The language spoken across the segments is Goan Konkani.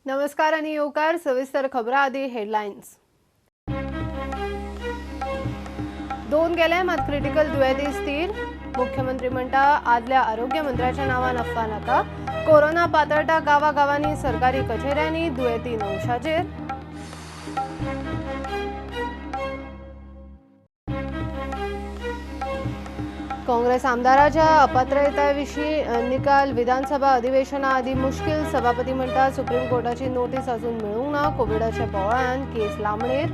नमस्कार आणि येवकार. सविस्तर खबरा आदी हेडलायन्स. दोन गेले मात क्रिटिकल दुयेंती स्थिर. मुख्यमंत्री म्हणटा आदल्या आरोग्य मंत्र्याच्या नावान अफवा नाका. कोरोना पातळटा गावागावांनी, सरकारी कचेऱ्यांनी, दुयेंती नवशाचेर. काँग्रेस आमदाराच्या अपात्रताविशीं निकाल विधानसभा अधिवेशनाआदी मुश्कील. सभापती म्हणटा सुप्रीम कोर्टाची नोटीस अजून मेळूंक ना. कोविडाच्या बोवाळान केस लांबणेर.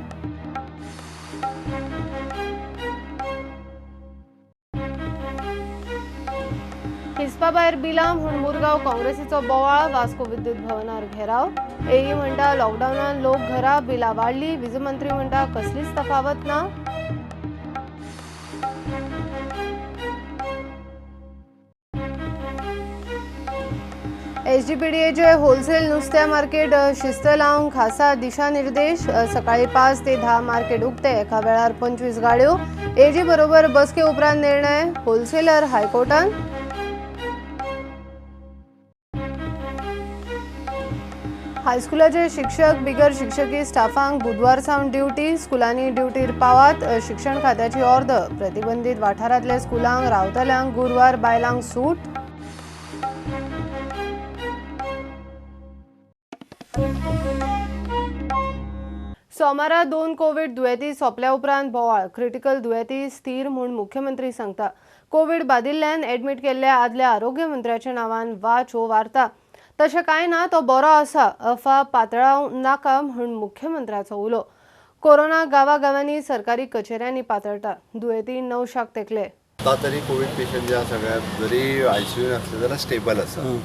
हिसपा भायर बिलां म्हूण मुरगांव काँग्रेसीचो बोवाळ. वास्को विद्युत भवनार घेराव. एई म्हणटा लॉकडावनान लोक घरा, बिलां वाडली. वीज मंत्री म्हणटा कसलीच तफावत ना. एसजीपीडीएचे होलसेल नुस्त्या मार्केट शिस्त लावंक खासा दिशानिर्देश. सकाळी 5 ते 10 मार्केट उक्ते. एका वेळार 25 गाड्यो. एजी बरोबर बसके उपरांत निर्णय. होलसेलर हायकोर्टान. हायस्कुलाचे शिक्षक बिगर शिक्षकी स्टाफांक बुधवार सावन ड्युटी. स्कुलांनी ड्युटीर पावात. शिक्षण खात्याची ऑर्द. प्रतिबंधित वाठारांतल्या स्कुलांक रावतल्यांक गुरवार बायलांक सूट. सोमारा 2 कोविड दुयेंती सोंपल्या उपरांत बोवाळ. क्रिटिकल दुयेंती स्थिर म्हूण मुख्यमंत्री सांगता. कोविड बादिल्ल्यान एडमिट केल्ल्या आदल्या आरोग्य मंत्र्याच्या नांवान वाच हो वार्ता. तशें कांय ना, तो बरो आसा, अफवा पातळावं नाका म्हूण मुख्यमंत्र्याचो उलो. कोरोना गावागावांनी सरकारी कचेऱ्यांनी पातळटा. दुयेंती 900 तेकले. आता तरी कोविड पेशंट जे आसा सगळ्या जरी आयसीयून आसले जाल्यार स्टेबल आसा.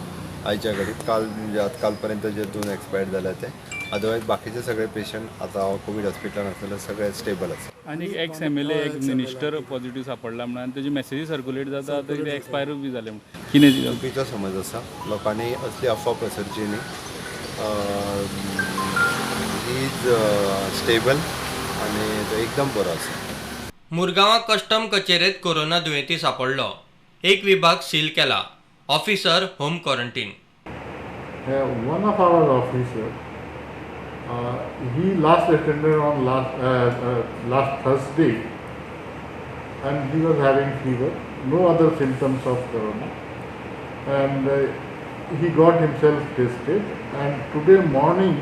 आयच्या घडीक काल म्हणजे कालपर्यंत जे 2 एक्सपायर्ड जाले ते, अदरवायज बाकीचे सगळे पेशंट आता कोविड हॉस्पिटलान आसलेले सगळे स्टेबल आसा. आनी एक्स एम एल ए, एक मिनिस्टर पॉझिटिव्ह सापडला म्हणून आनी तेजी मॅसेजी सर्क्युलेट जाता, ते एक्सपायर बी जाले म्हणून कितें चुकीचो समज आसा. लोकांनी असली अफवा पसरची न्ही. He is stable आनी तो एकदम बरो आसा. मुरगांवां कस्टम कचेरेत कोरोना दुयेंती सापडलो. एक विभाग सील केला. Officer home quarantine. One of our officer, he last attended on last Thursday, and he was having fever, no other symptoms of corona, and he got himself tested, and today morning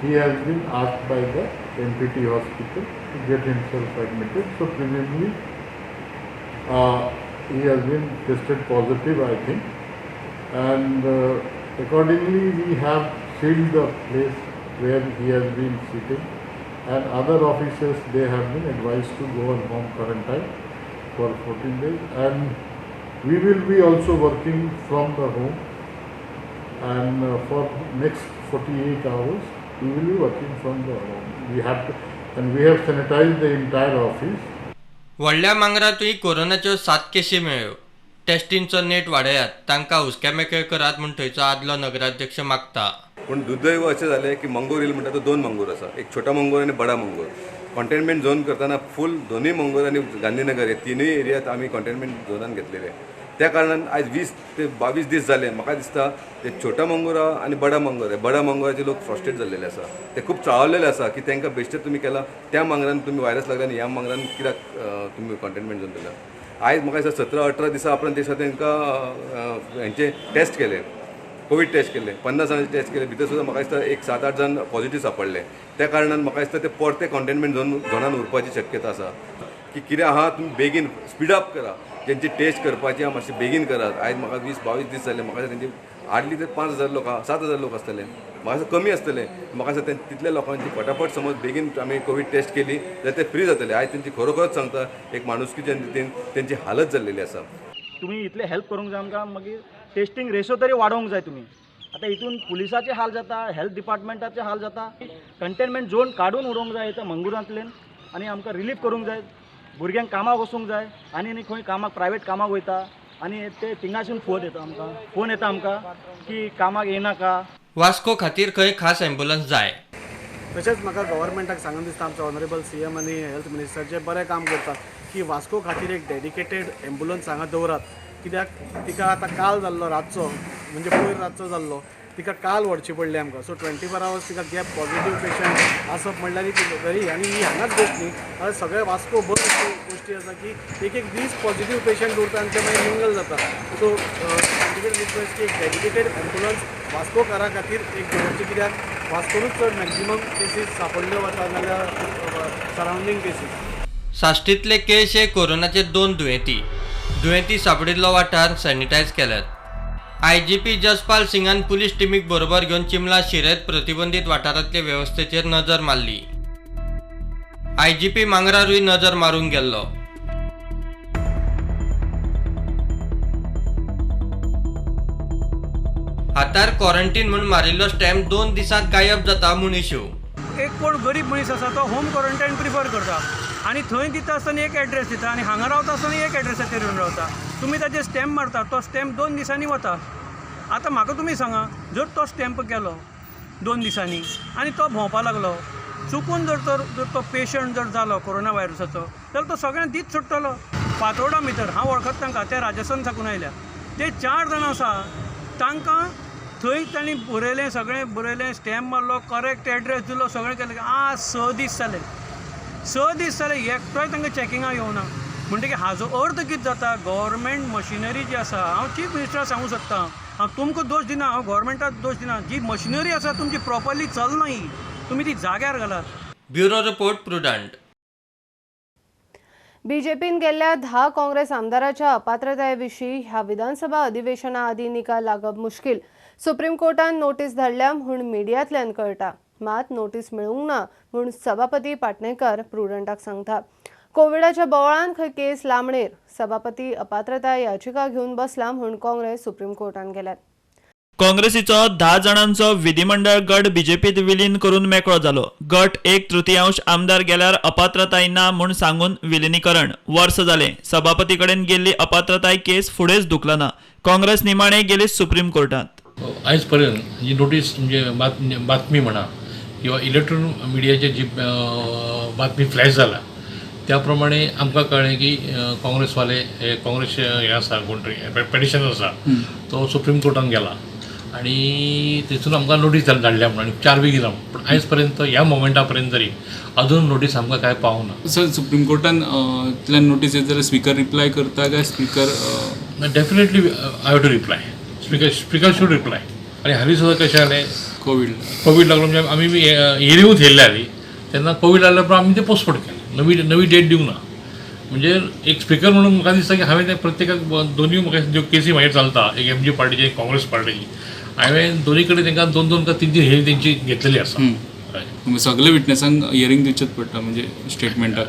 he has been asked by the MPT hospital to get himself admitted. So presumably he has been tested positive, I think, and accordingly we have sealed the place where he has been sitting, and other officers, they have been advised to go on home quarantine for 14 days, and we will be also working from the home, and for next 48 hours we will be working from the home. We have to, and we have sanitized the entire office. व्हडल्या मांगरांतूय कोरोनाच्यो 7 केशी मेळ्ळ्यो. टेस्टींचो नेट वाडयात, तांकां हुस्क्या मेकळे करात म्हूण थंयचो आदलो नगराध्यक्ष मागता. पूण दुर्दैव अशें जालें की मंगूर हिल म्हणटा तो 2 मंगूर आसा, एक छोटा मंगूर आनी बडा मंगूर. कंटेनमेंट झोन करतना फूल दोनूय मंगूर आनी गांधीनगर हे तिनूय एरियात आमी कंटेनमेंट झोनान घेतलेले. त्या कारणान आयज 20 ते 22 दीस जाले. म्हाका दिसता ते छोटा मंगूर आहा आनी बडा मंगूर, हे बडा मंगूराचे लोक फ्रस्ट्रेट जाल्लेले आसा. ते खूब चाळवलेले आसा की तांकां बेश्टे तुमी केला, त्या मांगरान तुमी व्हायरस लागले आनी ह्या मांगरान कित्याक तुमी कंटेनमेंट झोन दिला. आयज म्हाका दिसता 17-18 दिसां उपरांत दिसा तांकां हेंचे टेस्ट केले, कोवीड टेस्ट केले, 50 जाणांचे टेस्ट केले. भितर सुद्दां म्हाका दिसता एक 7-8 जाण पॉझिटिव्ह सापडले. त्या कारणान म्हाका दिसता ते परते कंटेनमेंट झोनान उरपाची शक्यता आसा. की कितें आहा तुमी बेगीन स्पीड अप करा, तेंची टेस्ट करपाची आहा मातशी बेगीन करात. आयज म्हाका 20-22 दीस जाले, म्हाका तेंची हार्डली ते 5,000 लोक आहा, 7,000 लोक आसतले, म्हाका दिसता कमी आसतले. म्हाका दिसता तितल्या लोकांची फटाफट समज बेगीन आमी कोवीड टेस्ट केली जाल्यार ते फ्री जातले. आयज तेंची खरोखरच सांगता एक माणुसकीच्या रितीन तेंची हालत जाल्लेली आसा. तुमी इतले हेल्प करूंक जाय आमकां, मागीर टेस्टींग रेशो तरी वाडोवंक जाय तुमी. आतां हितून पुलिसाचे हाल जाता, हेल्थ डिपार्टमेंटाचे हाल जाता. कंटेनमेंट झोन काडून उडोवंक जाय इथं मंगुरांतल्यान आनी आमकां रिलीफ करूंक जाय. भुरग्यांक कामाक वचूंक जाय आनी न्ही खंय कामाक प्रायवेट कामाक वयता आनी ते थिंगासून फोन येता आमकां, फोन येता आमकां की कामाक येनाका. वास्को खातीर खंय खास ॲम्ब्युलन्स जाय. तशेंच म्हाका गव्हर्मेंटाक सांगून दिसता, आमचे ऑनरेबल CM आनी हेल्थ मिनिस्टर जे बरें काम करतात की वास्को खातीर एक डेडिकेटेड एम्बुलन्स हांगा दवरात. कित्याक तिका आतां काल जाल्लो रातचो, म्हणजे पयर रातचो जाल्लो तिका काल व्हरची पडली आमकां. सो 24 आवर्स तिका गॅप पॉझिटिव्ह पेशंट आसप म्हणल्यार एक व्हेरी, आनी ही हांगाच गोश्ट न्ही, जाल्यार सगळे वास्को भर गोश्टी आसा की एक एक दीस पॉझिटिव्ह पेशंट उरता आनी ते मागीर मिंगल जाता. सो तांचे कडेन रिक्वेस्ट की एक डेडिकेटेड एम्बुलन्स वास्कोकारा खातीर एक दवरची, कित्याक वास्कोनूच चड मॅक्झिमम केसीस सांपडल्यो वता नाल्यार सरावंडींग केसीस. साश्टींतले केश हे कोरोनाचे 2 दुयेंती. दुयेंती सापडिल्लो वाठार सॅनिटायज केल्यात. IGP Jaspal सिंगान पुलीस टिमीक बरोबर घेवन चिमला शिरेत प्रतिबंधित वाठारांतले वेवस्थेचेर नजर मारली. IGP मांगरारूय नजर मारून गेल्लो. हातार क्वॉरंटीन म्हूण मारिल्लो स्टॅम्प 2 दिसांत गायब जाता म्हूण इश्यू. एक कोण गरीब मनीस आसा तो होम क्वॉरंटायन प्रिफर करता आनी थंय दिता आसतना एक एड्रेस दिता आनी हांगा रावता आसतना एक एड्रेसाचेर येवन रावता. तुमी ताजेर स्टॅम्प मारता, तो स्टॅम्प 2 दिसांनी वता. आतां म्हाका तुमी सांगा, जर तो स्टॅम्प गेलो 2 दिसांनी आनी तो भोंवपा लागलो, चुकून जर तो पेशंट जर जालो कोरोना व्हायरसाचो जाल्यार तो सगळ्यांक दीत सुट्टलो. फातोर्डा भितर हांव वळखता तांकां, ते राजस्थान साकून आयल्या, ते 4 जाणां आसा, तांकां थंय तांणी बरयलें, सगळें बरयलें, स्टॅम्प मारलो, करेक्ट एड्रेस दिलो, सगळें केलें. आज 6 दीस जाले, 6 दीस जाले एकटोय तांकां चॅकिंगाक येवना. म्हणटकीर हाजो अर्थ कितें जाता, गव्हर्मेंट मशिनरी जी आसा, हांव चीफ मिनिस्टराक सांगूंक सोदतां, हांव तुमकां दोश दिना, हांव गव्हर्मेंटाक दोश दिना, जी मशिनरी आसा तुमची प्रॉपरली चलना, ही तुमी ती जाग्यार घालात. Bureau report, Prudent. बीजेपीन गेल्ल्या 10 काँग्रेस आमदाराच्या अपात्रताये विशीं ह्या विधानसभा अधिवेशना आदीं निकाल लागप मुश्कील. सुप्रीम कोर्टान नोटीस धाडल्या म्हूण मिडियांतल्यान कळटा, मात नोटीस मेळूंक ना म्हूण सभापती पाटणेकर प्रुडंटाक सांगता. कोविडाच्या बोवाळान खंय केस लांबणेर, सभापती अपात्रताय याचिका घेवन बसला म्हूण काँग्रेस सुप्रीम कोर्टान गेल्यात. काँग्रेसीचो 10 जाणांचो विधिमंडळ गट बीजेपीत विलीन करून मेकळो जालो. गट 1/3 आमदार गेल्यार अपात्रताय ना म्हूण सांगून विलिनीकरण. वर्स जालें सभापती कडेन गेल्ली अपात्रताय केस फुडेंच धुकलना. काँग्रेस निमाणे गेली सुप्रीम कोर्टांत. आयज पर्यंत जी नोटीस म्हणजे बातमी म्हणा किंवा इलेक्ट्रॉनिक मिडियाचे जी बातमी फ्लॅश जाला त्या प्रमाणे आमकां कळ्ळें की काँग्रेसवाले हे काँग्रेस हे आसा कोण तरी पेटिशन आसा तो सुप्रीम कोर्टान गेला आनी थंयसून आमकां नोटीस धाडल्या म्हणून आनी 4 वीक दिला, पूण आयज पर्यंत ह्या मोमेंटा पर्यंत तरी अजून नोटीस आमकां कांय पावना. सर, सुप्रीम कोर्टान इतल्यान नोटीस येत जाल्यार स्पीकर रिप्लाय करता काय speaker? Definitely I have to reply. Speaker should reply. आनी हालीं सुद्दां कशें जालें, कोवीड लागलो म्हणजे आमी हियरिंगूच थेयल्लें हालीं, तेन्ना कोवीड लागल्या उपरांत आमी तें पोस्टपोन केलें, नवी डेट दिवंक ना. म्हणजे एक स्पिकर म्हणून म्हाका दिसता की हांवें तें प्रत्येकाक दोनूय म्हाका ज्यो केसी म्हाजेर चलता, एक एमजी पार्टीची एक काँग्रेस पार्टीची, हांवें दोनूय कडेन तांकां 2 2 काय 3 3 हियरिंग तेंची घेतलेली आसा. सगळे विटनेसांक हियरिंग दिवचेच पडटा म्हणजे स्टेटमेंटाक.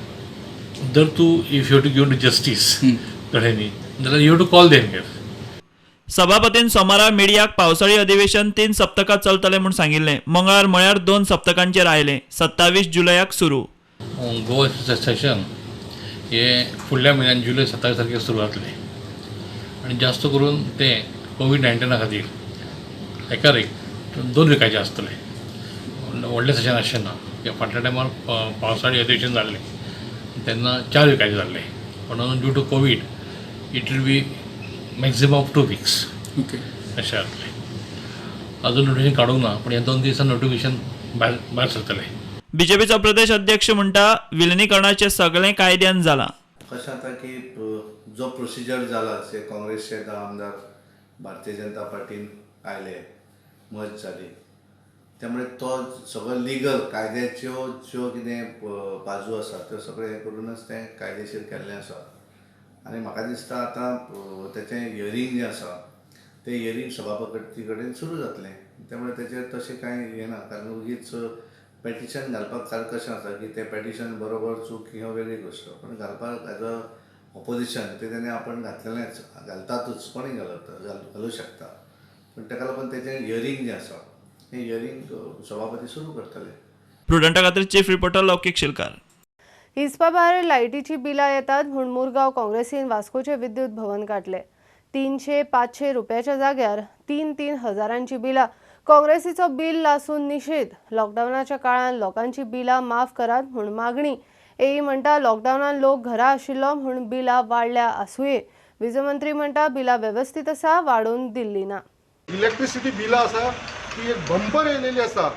जर तूं if you to give to justice कळ्ळें न्ही जाल्यार you to call them here. सभापतीन सोमारा मिडियाक पावसाळी अधिवेशन 3 सप्तकां चलतलें म्हूण सांगिल्लें. मंगळार म्हळ्यार 2 सप्तकांचेर आयलें. 27 जुलयाक सुरू. गोवा सेशन हे फुडल्या म्हयन्यान जुलय 27 तारखेर सुरू जातलें आनी जास्त करून ते कोवीड-19 खातीर एकार एक 2 विकाचे आसतलें, व्हडलें सेशन आसचें ना. कित्याक फाटल्या टायमार पावसाळी अधिवेशन जाल्लें तेन्ना 4 विकाचें जाल्लें, म्हणून due to COVID it will be maximum of 2 weeks. Okay, अशें जातलें. अजून नोटिफिकेशन काडूंक ना, पूण ह्या 2 दिसान नोटिफिकेशन भायर सरतलें. बीजेपीचो प्रदेश अध्यक्ष म्हणटा विलिनीकरणाचें सगळें कायद्यान जालां. कशें जाता की जो प्रोसिजर जाला जे काँग्रेसचे 10 आमदार भारतीय जनता पार्टीन आयले, मर्ज जाली, त्यामुळे तो सगळो लिगल कायद्याच्यो ज्यो कितें बाजू आसा त्यो सगळें हें करूनच तें कायदेशीर केल्लें आसा. आनी म्हाका दिसता आतां तेचें हियरींग जें आसा तें हियरींग सभापती कडेन सुरू जातलें, त्यामुळे तेचेर तशें कांय हें ना. कारण उगीच पेटिशन घालपाक सारकें कशें आसा की तें पेटिशन बरोबर चूक ही वेगळी गोश्ट, पूण घालपाक एज अ ऑपोजिशन तें तेणें आपण घातलेलेंच, घालतातूच, कोणूय घालूं शकता, पूण ताका लागून तेचें हियरींग जें आसा हें हियरींग सभापती सुरू करतले. प्रुडंटा खातीर चीफ रिपोर्टर लौकीक शिलकार. हिसपा भायर लायटीची बिलां येतात म्हूण मुरगांव काँग्रेसीन वास्कोचे विद्युत भवन काडले. 300-500 रुपयाच्या जाग्यार 3-3 हजारांची बिलां. काँग्रेसीचो बिल लासून निशेध. लॉकडावनाच्या काळान लोकांची बिलां माफ करात म्हूण मागणी. एई म्हणटा लॉकडावनान लोक घरा आशिल्लो म्हूण बिलां वाडल्या आसुये. वीज मंत्री म्हणटा बिलां वेवस्थीत आसा, वाडोवन दिल्ली ना. इलेक्ट्रिसिटी बिलां आसा ती एक बंपर येयलेली आसा.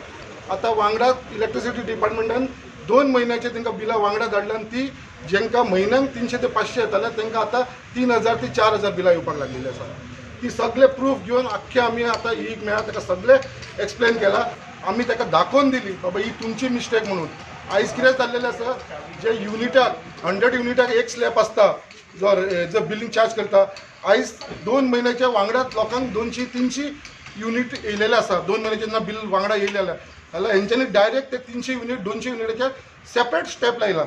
आतां वांगडा इलेक्ट्रिसिटी डिपार्टमेंटान 2 म्हयन्याचे तांकां बिलां वांगडा धाडल्या आनी ती जेंकां म्हयन्याक 300 ते 500 येताले तांकां आतां 3000 ते 4000 बिलां येवपाक लागलेली आसा. ती सगळे प्रूफ घेवन आख्खे आमी आतां एक मेळ्ळा ताका सगळे एक्सप्लेन केला, आमी ताका दाखोवन दिली बाबा ही तुमची मिस्टेक म्हणून. आयज कितें जाल्लेलें आसा, जे युनिटाक 100 युनिटाक एक स्लॅब आसता जो जो बिलींग चार्ज करता, आयज 2 म्हयन्याच्या वांगडाच लोकांक 200-300 युनिट येयलेले आसा. 2 म्हयन्याचे जेन्ना बील वांगडा येयलें जाल्यार हेंच्यांनी डायरेक्ट ते 300 युनिट 200 युनिटाचे सेपरेट स्टेप लायला.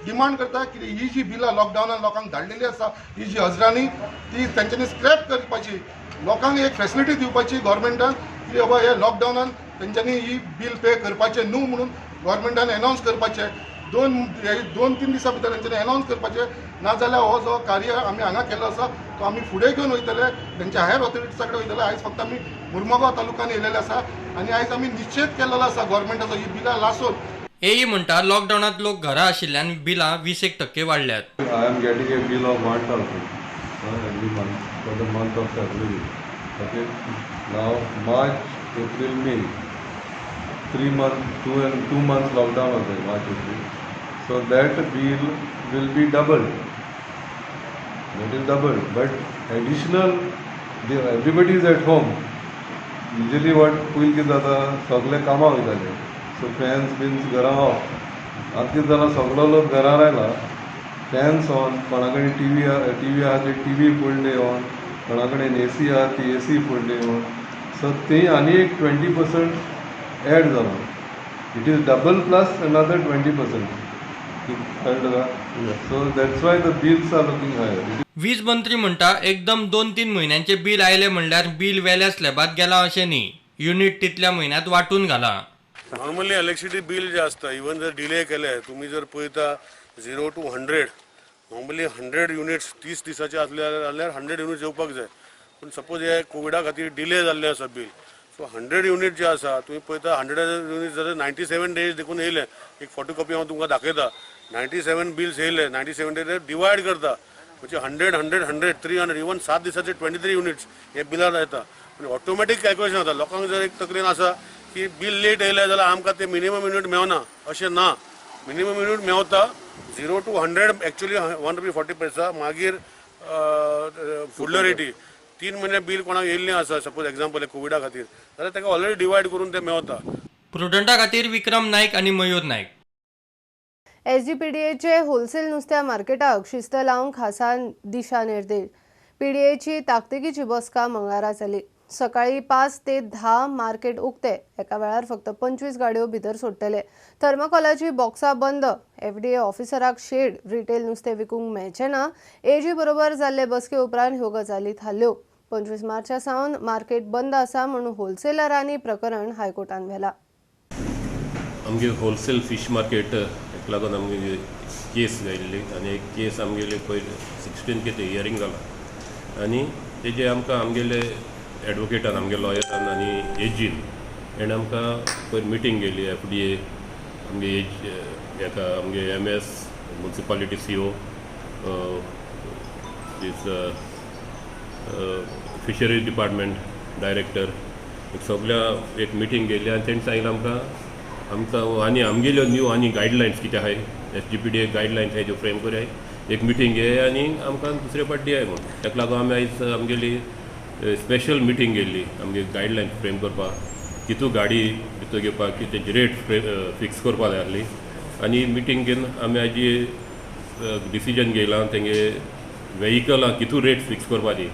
डिमांड करता की ही जी बिलां लॉकडावनान लोकांक धाडलेली आसा ही जी हजरांनी ती तेंच्यांनी स्क्रॅप करपाची, लोकांक एक फेसिलिटी दिवपाची गव्हर्मेंटान की बाबा हे लॉकडावनान तेंच्यांनी ही बील पे करपाचें न्हू म्हणून गव्हर्मेंटान एनावन्स करपाचें. 2-3 दिसां भितर तेंच्यांनी एनावन्स करपाचें, नाजाल्यार हो जो कार्य आमी हांगा केल्लो आसा तो आमी फुडें घेवन वयतले, तेंच्या हायर ऑथॉरिटीजा कडेन वयतले. आयज फक्त आमी मुर्मुगांव तालुक्यान येयलेले आसा आनी आयज आमी निश्चेत केल्लो आसा गव्हर्मेंटाचो ही बिलां लासून. एई म्हणटा लॉकडावनांत लोक घरा आशिल्ल्यान बिलां 20% वाडल्यात. I am getting a bill of 1000 every month for the month of February. Okay, now March, April, May, 3 months, 2 and 2 months lockdown was there, March, April. So that bill will be doubled. That is doubled, but additional, everybody is at home. Usually what पयलीं कितें जाता, सगळे कामां वयताले, सो फॅन्स बिन्स घरां ऑफ. आतां कितें जालां, सगळो लोक घरार आयला, फॅन्स ऑन, कोणा कडेन टी व्ही आहा ती टीव्ही फूल डे ऑन, कोणा कडेन एसी आहा ती AC full day on. So ती आनी एक 20% एड जाला. It is double plus another 20%. कळ्ळें तुका? So that's why the bills are looking higher. वीज मंत्री म्हणटा एकदम 2-3 म्हयन्यांचे बील आयले म्हणल्यार बील वेल्या स्लॅबात गेलां अशें न्ही, युनिट तितल्या म्हयन्यांत वांटून घालां. नॉर्मली इलेक्ट्रिसिटी बिल जे आसता, इवन जर डिले केले तुमी जर पळयता 0 to 100, normally 100 units 30 दिसाचे आसले जाल्यार 100 युनिट्स येवपाक जाय. पूण सपोज हे कोविडा खातीर डिले जाल्लें आसा बील, सो 100 युनिट जे आसा तुमी पळयता 100 युनिट जर 97 डेज देखून येयले, एक फोटो कॉपी हांव तुमकां दाखयता, 97 बिल्स येयले, 97 डेज डिवायड करता म्हणजे 100 100 100 300, इवन 7 दिसाचे 23 युनिट्स हे बिलार येता. आनी ऑटोमॅटीक कॅल्क्युलेशन जाता. लोकांक जर एक तकलेन आसा की बील लेट येयलें जाल्यार आमकां ते मिनिमम युनिट मेवना, अशें ना. मिनिमम युनिट मेवता 0 to 100 actually 1 rupee 40 पैसा. मागीर फुडलो रेटी 3 म्हयने बील कोणाक येयल्लें आसा, सपोज एग्जाम्पल कोविडा खातीर, जाल्यार ताका ऑलरेडी डिवायड करून ते मेवता. प्रुडंटा खातीर विक्रम नायक आनी मयूर नायक. एसजीपीडीएचे होलसेल नुस्त्या मार्केटाक शिस्त लावंक खासा दिशानिर्देश. पीडीएची ताकतिकेची बसका मंगळारा जाली. सकाळी 5 ते 10 मार्केट उक्ते, एका वेळार फक्त 25 गाडयो भितर सोडटले. थर्माकोलाची बॉक्सां बंद, एफडीए ऑफिसराक शेड, रिटेल नुस्तें विकूंक मेळचें ना. एजी बरोबर जाल्ले बसके उपरांत ह्यो गजाली थारल्यो. 25 मार्चा सावन मार्केट बंद आसा म्हूण होलसेलरांनी प्रकरण हायकोर्टान व्हेलां. आमगे होलसेल फिश मार्केट हेका लागून आमगे केस घायल्ली आनी एक केस आमगेले पयर 16 कितें हियरींग जाला आनी तेजे आमकां आमगेले एडवोकेटान, आमगे लॉयरान आनी एजीन हेणें आमकां पयर मिटींग केली. एफडीए, आमगे एज हेका आमगे MS, municipality CO, this fisheries department director, सगल्या एक मिटींग केली आनी तेणी सांगलें आमकां आमकां आनी आमगेल्यो न्यू आनी गायडलायन्स कितें आहाय, एसजीपीडीए गायडलायन्स आहाय त्यो फ्रेम करयाय, एक मिटींग घेय आनी आमकां दुसरे फावट दियाय म्हूण. ताका लागून आमी आयज आमगेली स्पेशल मिटींग केल्ली आमगे गायडलायन्स फ्रेम करपाक, कितू गाडी भितर घेवपाक, की तेजी रेट फिक्स करपा जाय आसली. आनी मिटींग घेवन आमी आयज डिसिजन घेयलां तेंगे वेहिकलां कितू रेट फिक्स करपाची.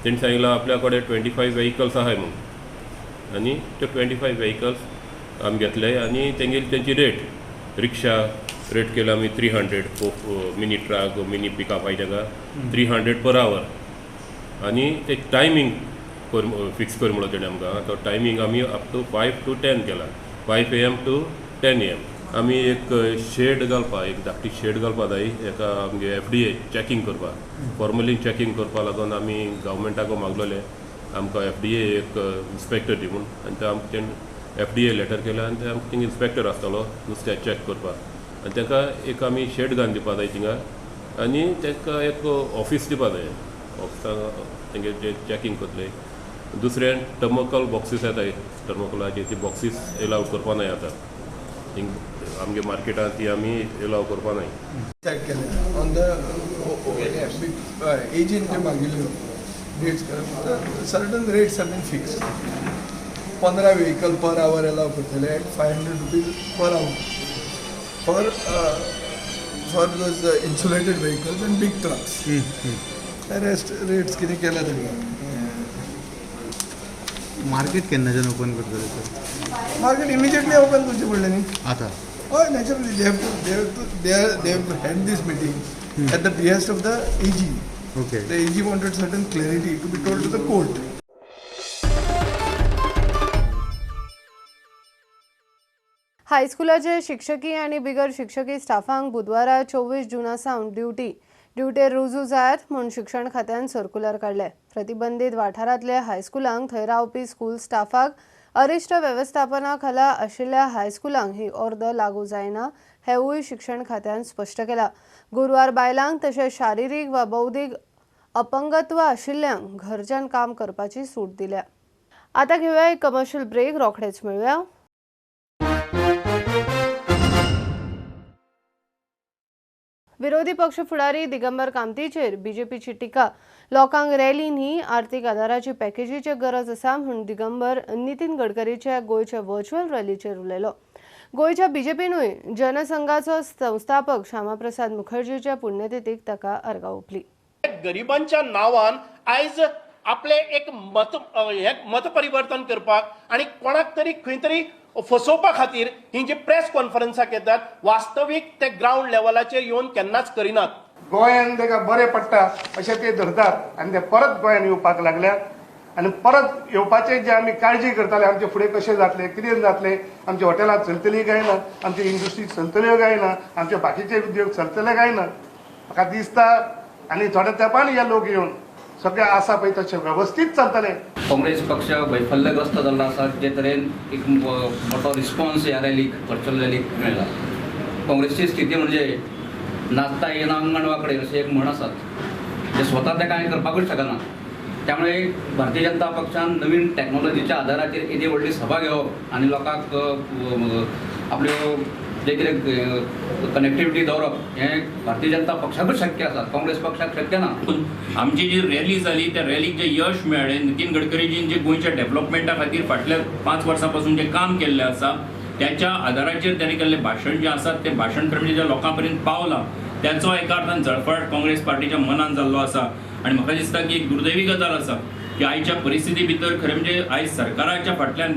तेणी सांगलां आपल्या कडेन 25 वेहिकल्स आहाय म्हूण आनी ते 25 वेहिकल्स आमी घेतले आनी तेंगेली तेंची रेट रिक्षा रेट केला आमी 300, मिनी ट्रक, मिनी पिकअप आहाय ताका 300 पर आवर आनी ते टायमींग फिक्स कर म्हणलो तेणें आमकां. तो टायमींग आमी अप टू 5 to 10 केला, 5 AM to 10 AM. आमी एक शेड घालपा, एक धाकटी शेड घालपा जाय एका आमगे एफडीए चॅकींग करपाक, फॉर्मली चॅकींग करपा लागून आमी गव्हर्मेंटाक मागलोले आमकां एफडीए एक इन्स्पेक्टर दी म्हूण आनी ते आमकां तेणें एफडीए लेटर केलें आनी ते आमकां थिंगा इन्स्पेक्टर आसतलो नुस्त्या चॅक करपाक आनी ताका एक आमी शेड घालून दिवपा जाय थिंगा आनी ताका एक ऑफीस दिवपा जाय, ऑफिसान तेंगे जे चॅकींग करतले. दुसरें थर्मोकॉल बॉक्सीस येताय, थर्मोकॉलाचे ती बॉक्सीस एलाव करपा नाय आतां आमगे मार्केटांत, ती आमी एलाव करपा नाय. ऑन the एजीन जे मागिल्ल्यो dates, certain rates have been fixed. 15 vehicle per hour allow करतले at 500 rupees per hour for those insulated vehicles and big trucks. Rest rates कितें केल्या तेंकां. मार्केट केन्नाच्यान ओपन करतले सर? मार्केट इमिजिएटली ओपन करचें पडलें न्ही आतां. हय, naturally they have had this meeting at the behest of the AG. Okay. The AG wanted certain clarity to be told to the court. हायस्कुलाचे शिक्षकी आनी बिगर शिक्षकी स्टाफांक बुधवारा 24 जूना सावन ड्युटेर रुजू जायात म्हूण शिक्षण खात्यान सर्क्युलर काडलें. प्रतिबंधीत वाठारांतल्या हायस्कुलांक थंय रावपी स्कूल स्टाफाक अरिश्ट वेवस्थापना खाला आशिल्ल्या हायस्कुलांक ही ऑर्द लागू जायना हेवूय शिक्षण खात्यान स्पश्ट केलां. गुरवार बायलांक तशेंच शारिरीक वा बौद्धीक अपंगत्व आशिल्ल्यांक घरच्यान काम करपाची सूट दिल्या. आतां घेवया एक कमर्शियल ब्रेक, रोखडेच मेळुया. विरोधी पक्ष फुडारी दिगंबर कामतीचेर बीजेपीची टिका. लोकांक रॅली न्ही आर्थिक आदाराची पॅकेजीची गरज आसा म्हूण दिगंबर नितीन गडकरीच्या गोंयच्या व्हर्च्युअल रॅलीचेर उलयलो. गोंयच्या बीजेपीनूय जनसंघाचो संस्थापक श्यामाप्रसाद मुखर्जीच्या पुण्यतिथीक ताका आर्गां ओंपली. गरिबांच्या नांवान आयज आपले एक मत मतपरिवर्तन करपाक आनी कोणाक तरी खंय तरी फसोवपा खातीर ही जी प्रेस कॉन्फरन्साक येतात, वास्तवीक ते ग्रावंड लेवलाचेर येवन केन्नाच करिनात. गोंयान ताका बरें पडटा अशें ते धरतात आनी ते परत गोंयान येवपाक लागल्यात आनी परत येवपाचे जे आमी काळजी करताले, आमचे फुडें कशें जातलें, कितें जातलें, आमची हॉटेलां चलतलीं काय ना, आमची इंडस्ट्री चलतल्यो काय ना, आमचे बाकीचे उद्योग चलतले काय ना, म्हाका दिसता आनी थोड्या तेंपान हे लोक येवन सगळे आसा पळय तशें वेवस्थीत चलतले. काँग्रेस पक्ष वैफल्यग्रस्त जाल्लो आसा, जे तरेन एक मोठो रिस्पॉन्स ह्या रॅलीक, व्हर्च्युअल रॅलीक मेळ्ळा. काँग्रेसची स्थिती म्हणजे नाचता येना अंगण वाकडे अशें एक म्हण आसात, जे स्वता ते कांय करपाकूच शकना. त्यामुळे भारतीय जनता पक्षान नवीन टॅक्नॉलॉजीच्या आदाराचेर येदी व्हडली सभा घेवप आनी लोकांक आपल्यो जे कितें कनेक्टिविटी दवरप हें भारतीय जनता पक्षाकूच शक्य आसा, काँग्रेस पक्षाक शक्य ना. आमची जी रॅली जाली त्या रॅलीक जें यश मेळ्ळें, नितीन गडकरीजीन जे गोंयच्या डेव्हलपमेंटा खातीर फाटल्या 5 वर्सां पासून जें काम केल्लें आसा त्याच्या आदाराचेर ताणें केल्लें भाशण जें आसा तें भाशण खरें म्हणजे ज्या लोकां पर्यंत पावलां त्याचो एका अर्थान जळफळाट काँग्रेस पार्टीच्या मनान जाल्लो आसा. आनी म्हाका दिसता की एक दुर्दैवी गजाल आसा की आयच्या परिस्थिती भितर खरें म्हणजे आयज सरकाराच्या फाटल्यान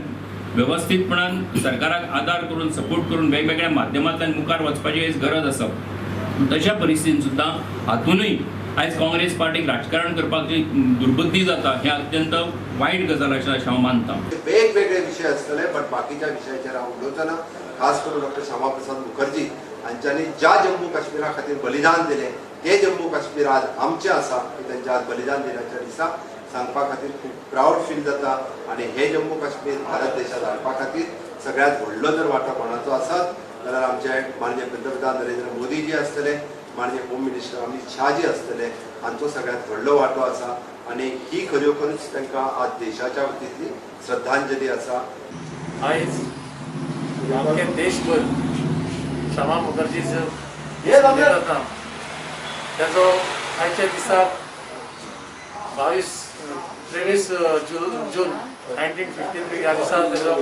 वेवस्थीतपणान सरकाराक आदार करून सपोर्ट करून वेगवेगळ्या माध्यमांतल्यान मुखार वचपाची आयज गरज आसा. तशा परिस्थितीन सुद्दां हातूनय आयज काँग्रेस पार्टीक राजकारण करपाक जी दुर्बुद्धी जाता हें अत्यंत वायट गजाल अशें हांव मानता. वेगवेगळे विशय आसतले बट बाकीच्या विशयाचेर हांव उलोवचो ना. खास करून डॉक्टर श्यामाप्रसाद मुखर्जी हांच्यांनी ज्या जम्मू काश्मीरा खातीर बलिदान दिलें ते जम्मू काश्मीर आज आमचें आसा की तांच्या आज बलिदान दिनाच्या दिसा सांगपा खातीर खूब प्रावड फील जाता. आनी हे जम्मू काश्मीर भारत देशांत हाडपा खातीर सगळ्यांत व्हडलो जर वांटो कोणाचो आसत जाल्यार आमचे माननीय पंतप्रधान नरेंद्र मोदीजी आसतले, माननीय होम मिनिस्टर अमित शाहजी आसतले, हांचो सगळ्यांत व्हडलो वांटो आसा. आनी ही खरोखरूच तांकां आज देशाच्या वतींतली श्रद्धांजली आसा. आयज आमचे देशभर श्यामा मुखर्जीचो जाता त्याचो आयच्या दिसाक 23 जून 1953 ह्या दिसा तेजो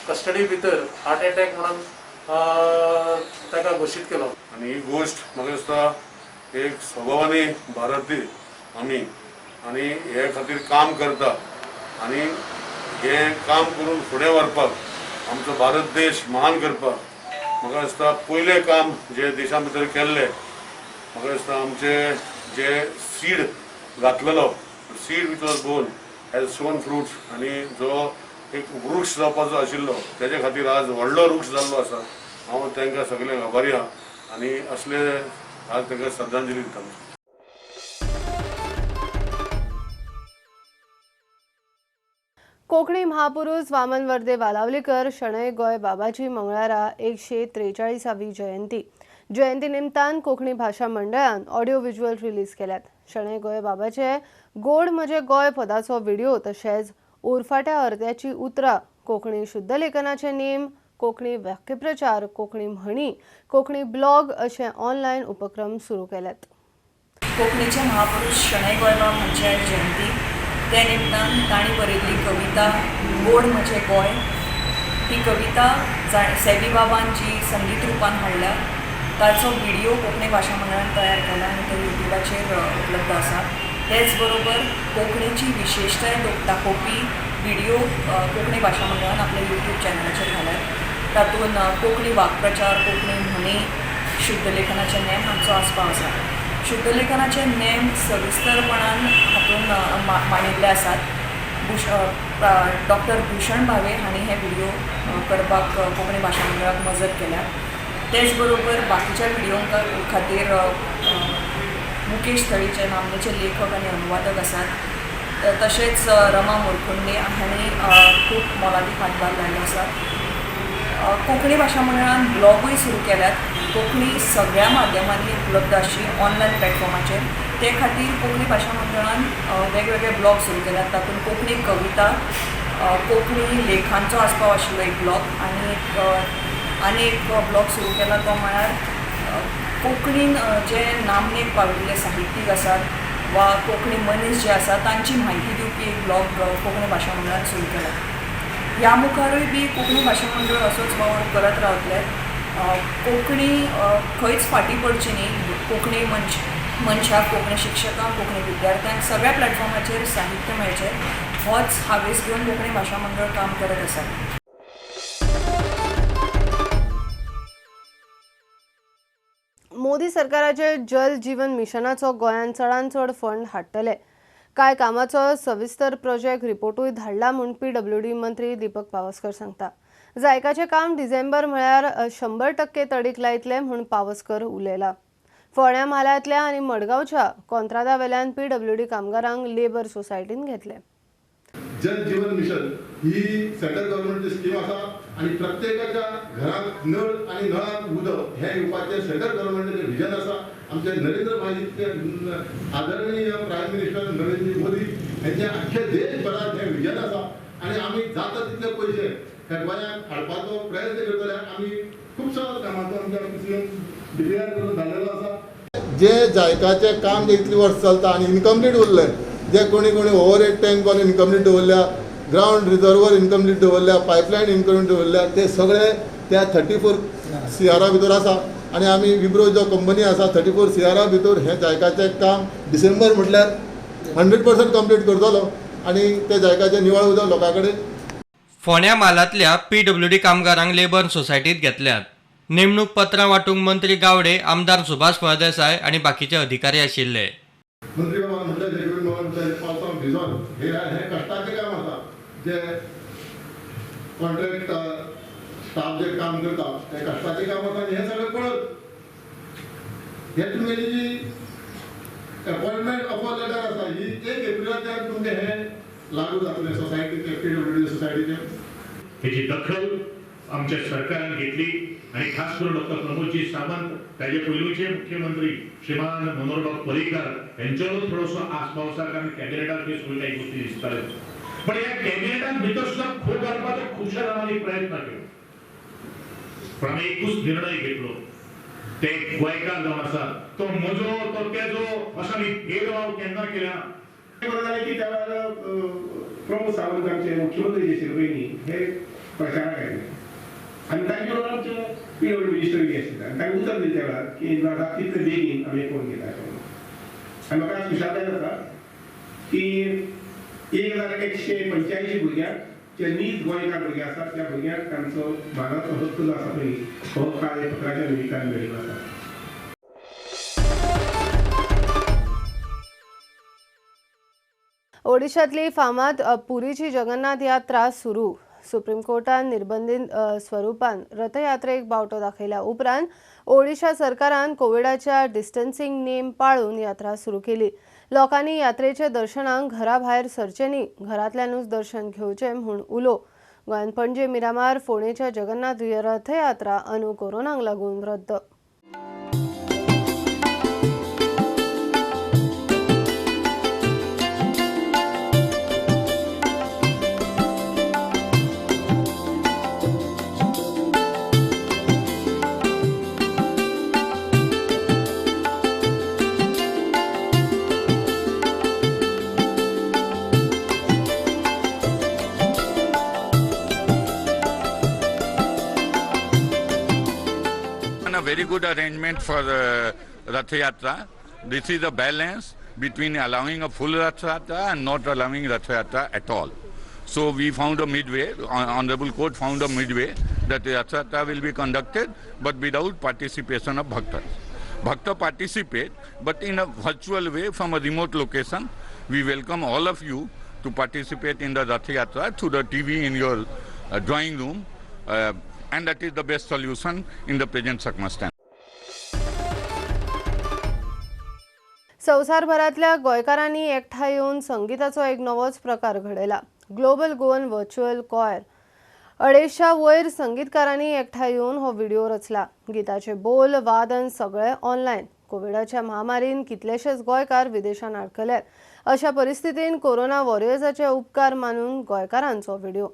कस्टडी भितर हार्ट एटॅक म्हणून ताका घोशीत केलो. आनी ही गोश्ट म्हाका दिसता एक स्वभावानी भारतीय आमी आनी हे खातीर काम करता आनी हें काम करून फुडें व्हरपाक आमचो भारत देश महान करपाक म्हाका दिसता पयलें काम जे देशा भितर केल्लें म्हाका दिसता आमचे जे सीड घातलेलो seed which was born has sown fruits आनी जो एक वृक्ष जावपाचो आशिल्लो तेजे खातीर आज व्हडलो वृक्ष जाल्लो आसा. हांव तांकां सगळ्यांक आभारी आहा आनी असले आज तांकां श्रद्धांजली दिता. कोंकणी महापुरुष वामन वर्दे वालावलीकर शणै गोंय बाबाची मंगळारा 143वी जयंती. जयंती निमतान कोंकणी भाशा मंडळान ऑडियो व्हिज्युअल रिलीज केल्यात. शणै गोंयबाबाचे गोड म्हजें गोंय पदाचो व्हिडिओ तशेंच उरफाट्या अर्द्याची उतरां, कोंकणी शुद्धलेखनाचे नेम, कोंकणी वाक्यप्रचार, कोंकणी म्हणी, कोंकणी ब्लॉग अशे ऑनलायन उपक्रम सुरू केल्यात. कोंकणीचे महापुरुष शणै गोंयबाब हांची आयज जयंती. त्या निमतान तांणी बरयल्ली कविता गोड म्हजें गोंय ही कविता सेबी बाबान जी संगीत रुपान हाडल्या ताचो व्हिडियो कोंकणी भाशा मंडळान तयार केला आनी तो युट्यूबाचेर उपलब्ध आसा. तेच बरोबर कोंकणीची विशेशताय दाखोवपी व्हिडियो कोंकणी भाशा मंडळान आपल्या युट्यूब चॅनलाचेर घाल्यात. तातूंत कोंकणी वाक्प्रचार, कोंकणी म्हणी, शुद्धलेखनाचे नेम हांचो आस्पाव आसा. शुद्धलेखनाचे नेम सविस्तरपणान हातूंत मांडिल्ले आसात. डॉक्टर भूषण भावे हांणी हे व्हिडियो करपाक कोंकणी भाशा मंडळाक मजत केल्या. तेच बरोबर बाकीच्या व्हिडियों खातीर मुकेश थळीचे नामनेचे लेखक आनी अनुवादक आसात. तशेंच रमा मोरखुंडे हांणी खूब मोलादीक हातभार लायलो आसा. कोंकणी भाशा मंडळान ब्लॉगूय सुरू केल्यात. कोंकणी सगळ्या माध्यमांनी उपलब्ध आसची ऑनलायन प्लॅटफॉर्माचेर, ते खातीर कोंकणी भाशा मंडळान वेगवेगळे ब्लॉग सुरू केल्यात. तातूंत कोंकणी कविता, कोंकणी लेखांचो आस्पाव आशिल्लो एक ब्लॉग आनी आनी एक ब्लॉग सुरू केला तो म्हळ्यार कोंकणीन जे नामनेक पाविल्ले साहित्यीक आसात वा कोंकणी मनीस जे आसात तांची म्हायती दिवपी एक ब्लॉग कोंकणी भाशा मंडळान सुरू केला. ह्या मुखारूय बी कोंकणी भाशा मंडळ असोच वावर करत रावतले. कोंकणी खंयच फाटीं पडची न्ही. कोंकणी मनशाक, कोंकणी शिक्षकांक, कोंकणी विद्यार्थ्यांक सगळ्या प्लॅटफॉर्माचेर साहित्य मेळचें होच हावेस घेवन कोंकणी भाशा मंडळ काम करत आसा. मोदी सरकाराचे जल जीवन मिशनाचो गोंयांत चडांत चड फंड हाडटले. कांय कामाचो सविस्तर प्रोजेक्ट रिपोर्टूय धाडला म्हूण पीडब्ल्यूडी मंत्री दीपक पावसकर सांगता. जायकाचें काम डिसेंबर म्हळ्यार 100% तडीक लायतले म्हूण पावसकर उलयला. फोंड्या म्हालांतल्या आनी मडगांवच्या कोंत्रादा वेल्यान पीडब्ल्यूडी कामगारांक लेबर सोसायटीन घेतले. जल जीवन मिशन ही सेंट्रल गव्हर्नमेंटची स्कीम आसा आनी प्रत्येकाच्या घरांत नळ आनी नळांत उदक हें येवपाचें सेंट्रल गव्हर्नमेंटाचें विजन आसा. आमचे नरेंद्र भाई, आदरणीय प्रायम मिनिस्टर नरेंद्र मोदी हेंचें आख्खे देशभरात हें विजन आसा आनी आमी जाता तितले पयशे ह्या गोंयांत हाडपाचो प्रयत्न करतले. आमी खुबसो कामाचो आमच्या सीएम डिक्लेअर करून जाल्लेलो आसा. जे जायकाचें काम जे इतलीं वर्सां चलता आनी इनकम्प्लीट उरलें, जे कोणी कोणी ओवरहेड टँक बांदून इनकम्प्लीट दवरल्या, ग्रावंड रिजर्वर इनकम्प्लीट दवरल्या, पायपलायन इनकम्प्लीट दवरल्या, ते सगळे त्या 34 CR भितर आसा. आनी आमी विब्रो जो कंपनी आसा 34 CR भितर हें जायकाचें काम डिसेंबर म्हटल्यार 100% कंप्लीट करतलो आनी ते जायकाचें निवळ उदक लोकां कडेन. फोंड्या म्हालांतल्या पीडब्ल्यूडी कामगारांक लेबर सोसायटींत घेतल्यात. नेमणूक पत्रां वांटूंक मंत्री गावडे, आमदार सुभाष फळदेसाय आनी बाकीचे अधिकारी आशिल्ले. मंत्री बाबा म्हटलें, जगवीर बाबा म्हटलें, पावसाक भिजोन हे हें कश्टाचें काम आसा. जे कॉन्ट्रॅक्ट स्टाफ जे काम करता तें कश्टाचें काम आसा आनी हें सगळें पळत हे तुमगेली जी अपॉयंटमेंट ऑफर लेटर आसा ही 1 एप्रिलाच्यान तुमचें हें लागू जातलें सोसायटीचें, पीडब्ल्यूडी सोसायटीचें. हेची दखल आमच्या सरकारान घेतली आनी खास करून डॉक्टर प्रमोदजी सावंत, ताजे पयलूचे मुख्यमंत्री श्रीमान मनोहरबाब पर्रीकर हेंचो थोडोसो आस्पाव आसा, कारण कॅबिनेटाक हे सगळ्यो काही गोष्टी दिसताल्यो. पण ह्या कॅबिनेटान भितर सुद्दां खो घालपाचो खुबश्या जाणांनी प्रयत्न केलो, पण आमी एकूच निर्णय घेतलो, ते गोंयकार जावन आसा तो म्हजो तो तेजो असो आमी भेदभाव केन्ना केला. बरें जालें की त्या वेळार प्रमोद सावंत आमचे मुख्यमंत्री जे आशिल्ले पळय न्ही, हे प्रचाराक आयले आनी तांचे बरोबर आमचे पीडब्ल्यूडी मिनिस्टर बी आशिल्ले आनी तांकां उतर दिलें त्या वेळार की जाता तितले बेगीन आमी करून घेता अशें म्हणून. आनी म्हाका आज खुशालकाय जाता की 1185 भुरग्यांक जे नीज गोंयकार भुरगे आसात त्या भुरग्यांक तांचो मानाचो हक्क जो आसा पळय हो काल पत्राच्या निमित्तान मेळिल्लो आसा. ओडिशांतली फामाद पुरीची जगन्नाथ यात्रा सुरू. सुप्रीम कोर्टान निर्बंधीत स्वरूपान रथयात्रेक बावटो दाखयल्या उपरांत ओडिशा सरकारान कोविडाच्या डिस्टन्सिंग नेम पाळून यात्रा सुरू केली. लोकांनी यात्रेच्या दर्शनाक घरा भायर सरचें न्ही, घरांतल्यानूच दर्शन घेवचें म्हूण उलो. गोंयांत पणजे, मिरामार, फोंडेच्या जगन्नाथ रथयात्रा अंदू कोरोनाक लागून रद्द. very good arrangement for Rath Yatra. This is a balance between allowing a full Rath Yatra and not allowing Rath Yatra at all. So we found a midway, Honorable Court found a midway that the Rath Yatra will be conducted but without participation of bhaktas. Bhakta participate but in a virtual way from a remote location. We welcome all of you to participate in the Rath Yatra through the TV in your drawing room, and that is the best solution in the present circumstance. संवसारभरांतल्या गोंयकारांनी एकठांय येवन संगीताचो एक नवोच प्रकार घडयला. ग्लोबल गोवन व्हर्च्युअल कॉयर 250 वयर संगीतकारांनी एकठांय येवन हो व्हिडिओ रचला. गीताचे बोल, वादन सगळे ऑनलायन. कोविडाच्या महामारीन कितलेशेच गोंयकार विदेशान आडकल्यात. अशा परिस्थितीन कोरोना वॉरियर्साचे उपकार मानून गोंयकारांचो व्हिडिओ.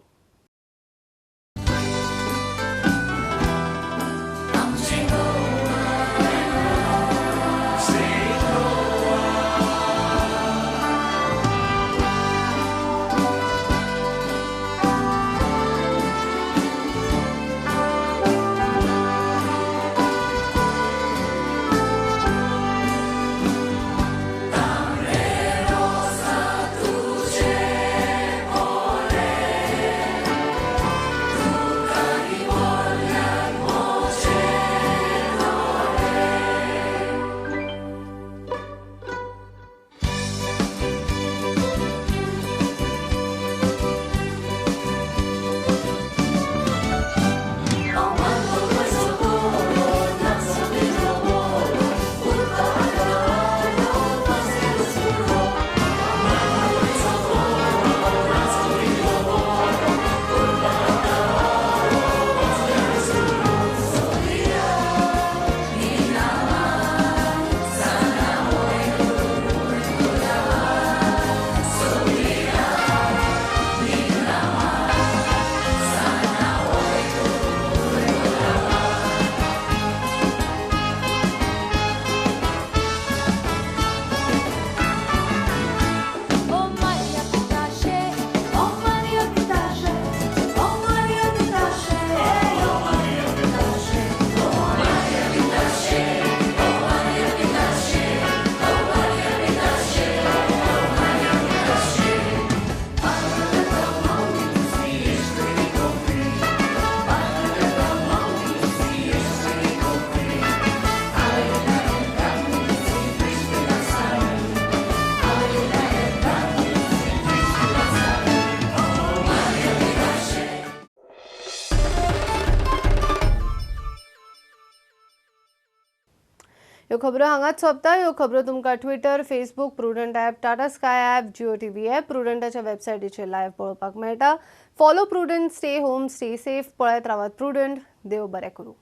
ह्यो खबरो हांगाच सोंपता. ह्यो खबरो तुमकां Twitter, Facebook, Prudent app, Tata Sky app, Jio TV app, प्रुडंटाच्या वेबसायटीचेर लायव्ह पळोवपाक मेळटा. Follow Prudent, stay home, stay safe. पळयत रावात प्रुडंट. देव बरें करूं.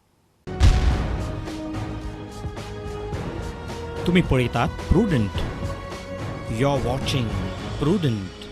तुम्ही पळयतात Prudent. You are watching Prudent.